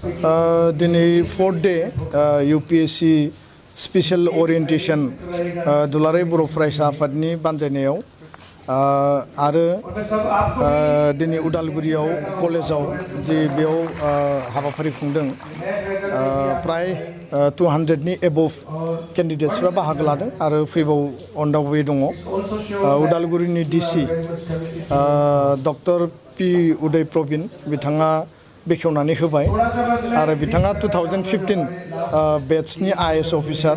दिनै 4th day UPSC special orientation दुलाराय बर' फरायसा आफादनि बानजायनायाव आरो दिनै उदालगुरियाव कलेजाव जे बेयाव हाबाफारि खुंदों प्राय 200नि एबव कैंडिडेट्सफ्रा बाहागो लादों आरो फैबाव अन दा वे दङ उदालगुरिनि DC doctor P Uday Praveen बिथाङा बेखेवनानै होबाय आरो बिथाङा 2015 बेट्सनि IAS officer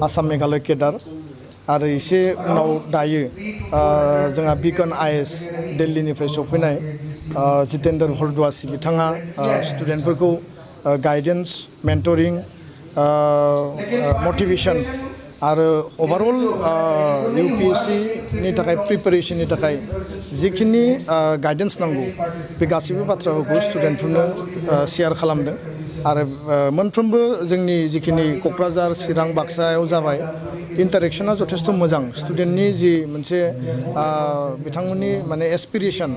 Assam Meghalaya cadre आरो एसे उनाव दायो जोंहा बिकन IAS दिल्लीनिफ्राय सफैनाय जितेंद्र भरद्वाज बिथाङा स्टुडेन्टफोरखौ गाइडेन्स मेंटरिं मोटिवेशन आरो ओवरऑल UPSC नि थाखाय प्रिपारेशननि थाखाय जिखिनि गाइडेन्स नांगौ बे गासैबो बाथ्राफोरखौ स्टुडेन्टफोरनो शेयार खालामदों आरो मोनफ्रोमबो जोंनि जिखिनि क'क्राझार चिरां बाक्सायाव जाबाय इन्टारेक्शना जथेस्थ मोजां स्टुडेन्टनि जि मोनसे बिथांमोननि माने एस्पिरेशन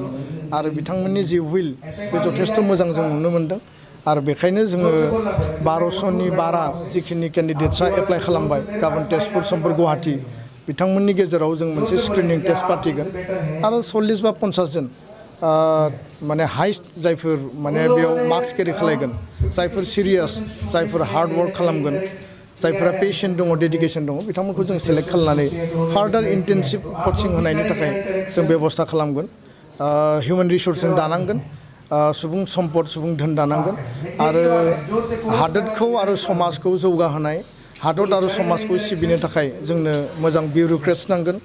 आरो बिथांमोननि जि विल बे जथेस्थ मोजां जों नुनो मोनदों आरो बेखायनो जोङो 1200नि बारा जिखिनि कैंडिडेट्सआ एप्लाइ खालामबाय गाबोन तेजपुर समफोर गुवाहाटी बिथांमोननि गेजेराव जों मोनसे स्क्रिनिं टेस्ट पार्टिगोन आरो 40 बा 50 जन माने हाइस्ट जायफोर माने बेयाव मार्क्स केरि खालामगोन जायफोर सिरियास जायफोर हार्ड वर्क खालामगोन जायफोरा पेशेंट दङ डेडिकेशन दङ बिथांमोनखौ जों सेलेक्ट खालामनानै फार्दार इन्टेनसिभ कचिं होनायनि थाखाय जों बेबस्था खालामगोन ह्यूमन रिसोर्स जों दानांगोन सुबुं सम्पद सुबुं धोन दानांगोन आरो हादोरखौ आरो समाजखौ जौगाहोनाय हादर आरो समाजखौ सिबिनो थाखाय जोंनो मोजां बिउरोक्रेट्स नांगोन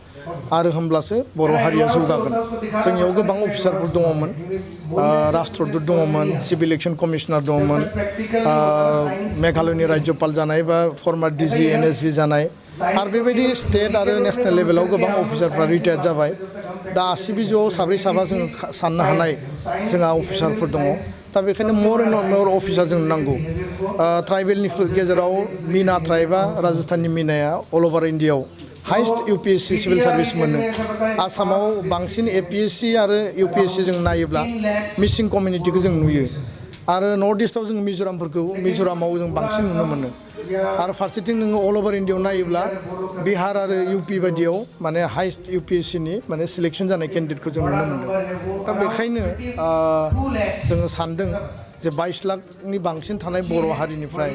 आरो होमब्लासो बर' हारिया जौगागोन जोंनियाव गोबां अफिसारफोर दङमोन राष्ट्रदूत दङमोन सिभिल इलेक्शन कमिशनार दङमोन मेघालयनि राज्यपाल जानाय बा फर्मार DG NSG जानाय आरो बेबायदि स्टेट आरो नेशनेल लेभेलाव गोबां अफिसारफ्रा रिटायार्ड जाबाय दा 80 बिजौआव साब्रै साबा जों साननो हानाय जोंहा अफिसारफोर दङ दा बेखायनो मोर एन्ड मोर अफिसार जों नांगौ ट्राइबेलनि गेजेराव मीना ट्राइबा राजस्थाननि मीनाया अल ओभार इन्डियायाव हाइस्ट UPSC सिविल सार्भिस मोनो आसामाव बांसिन APSC आरो UPSC जों नायोब्ला मिसिं कमिउनिटिखौ जों नुयो आरो नर्थ इस्टआव जों मिजोरामाव जों बांसिन नुनो मोनो आरो फारसेथिं नोङो अल ओभार इन्डियायाव नायोब्ला बिहार आरो UP बायदियाव माने हाइस्ट UPSC नि माने सिलेक्शन जानाय कैंडिडेटखौ जों नुनो मोनदों दा बेखायनो जोङो सानदों जे 22 लाखनि बांसिन थानाय बर' हारिनिफ्राय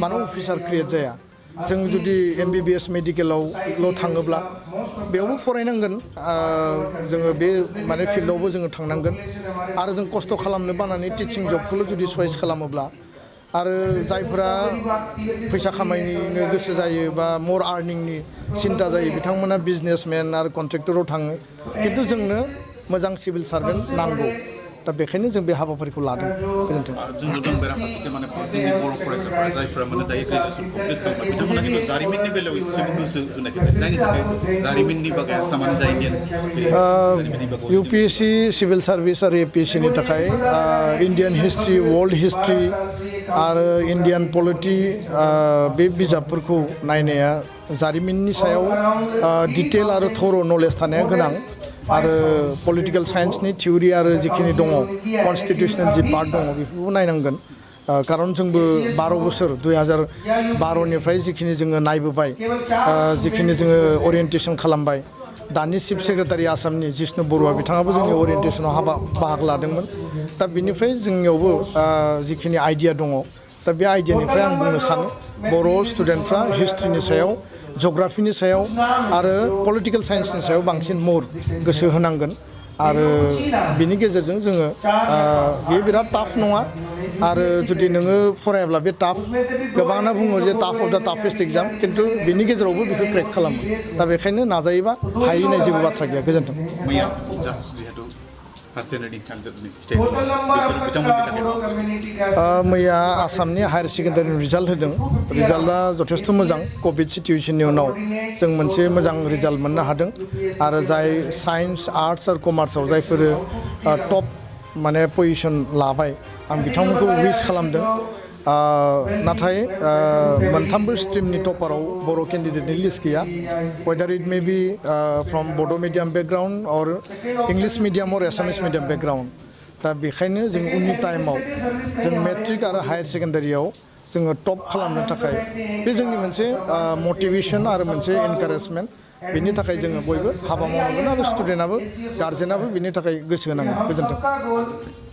मानो अफिसार क्रिएट जाया जों जुदि MBBS मेडिकेलावल' थाङोब्ला बेयावबो फरायनांगोन जोङो बे माने फिल्डआवबो जोङो थांनांगोन आरो जों खस्थ' खालामनो बानानै टिचिं जबखौल' जुदि चয়েस खालामोब्ला आरो जायफोरा फैसा खामायनो गोसो जायो बा मोर आर्निंनि सिन्ता जायो बिथांमोना बिजनेसमेन आरो कन्ट्रेक्टराव थाङो खिन्थु जोंनो मोजां सिभिल सार्भेन्ट नांगौ दा बेखायनो जों बे हाबाफारिखौ लादों गोजोन्थों जोंनो दं बेराफारसेथिं माने जोंनि बर' फरायसाफोरा जायफोरा माने दायो ग्रेजुएसन कमप्लिट खालामबाय बिथांमोना खिन्थु जारिमिननि बेलायाव एसेबो गोसो होनाय जायनि थाखाय जारिमिननि बागै आसामानो जा इन्डियान UPSC सिभिल सार्भिस आरो APSC नि थाखाय इन्डियान हिस्ट्रि वर्ल्ड हिस्ट्रि आरो इन्डियान पलिटि बे बिजाबफोरखौ नायनाया जारिमिननि सायाव डिटेल आरो थर' नलेज थानाया गोनां आरो पलिटिकल साइन्सनि थिउरि आरो जिखिनि दङ कन्स्टिटिउसनेल जि पार्ट दङ बेफोरखौ नायनांगोन कारन जोंबो 12 बोसोर 2012 निफ्राय जिखिनि जोङो नायबोबाय जिखिनि जोङो ओरिएन्टेशन खालामबाय दानि चिफ सेक्रेटारि आसामनि जिष्णु बरुवा बिथाङाबो जोंनि ओरिएन्टेशनाव बाहागो लादोंमोन दा बिनिफ्राय जोंनियावबो जिखिनि आइडिया दङ दा बे आइडियानिफ्राय आं बुंनो सानो बर' स्टुडेन्टफ्रा हिस्ट्रिनि सायाव जिअग्राफिनि सायाव आरो पलिटिकल साइन्सनि सायाव बांसिन मोर गोसो होनांगोन आरो बिनि गेजेरजों जोङो बे बिराद टाफ नङा आरो जुदि नोङो फरायाब्ला बे टाफ गोबाङानो बुङो जे टाफ अफ दा टाफेस्ट एग्जाम खिन्थु बिनि गेजेरावबो बेखौ क्रेक खालामो दा बेखायनो नाजायोबा हायो होननाय जेबो बाथ्रा गैया गोजोन्थों मैया आसामनि हायार सेकेन्डारिनि रिजाल्ट होदों रिजाल्टआ जथेस्थ मोजां कभिड सिटुएशननि उनाव जों मोनसे मोजां रिजाल्ट मोननो हादों आरो जाय साइन्स आर्ट्स आरो कमार्सआव जायफोर टप माने पजिशन लाबाय आं बिथांमोनखौ विश खालामदों नाथाय मोनथामबो स्ट्रिमनि टपाराव बर' कैंडिडेटनि लिस्ट गैया weather it may be from बड' मीडियम बैकग्राउंड और इंग्लिश मीडियम और एसामिस मीडियम बैकग्राउंड दा बेखायनो जों उननि टाइमाव जों मेट्रिक आरो हायार सेकेन्डारियाव जोङो टप खालामनो थाखाय बे जोंनि मोनसे मटिभेसन आरो मोनसे एनकारेजमेन्ट बेनि थाखाय जोङो बयबो हाबा मावनांगोन आरो स्टुडेन्टआबो गार्जेनाबो बेनि थाखाय गोसो होनांगोन गोजोन्थों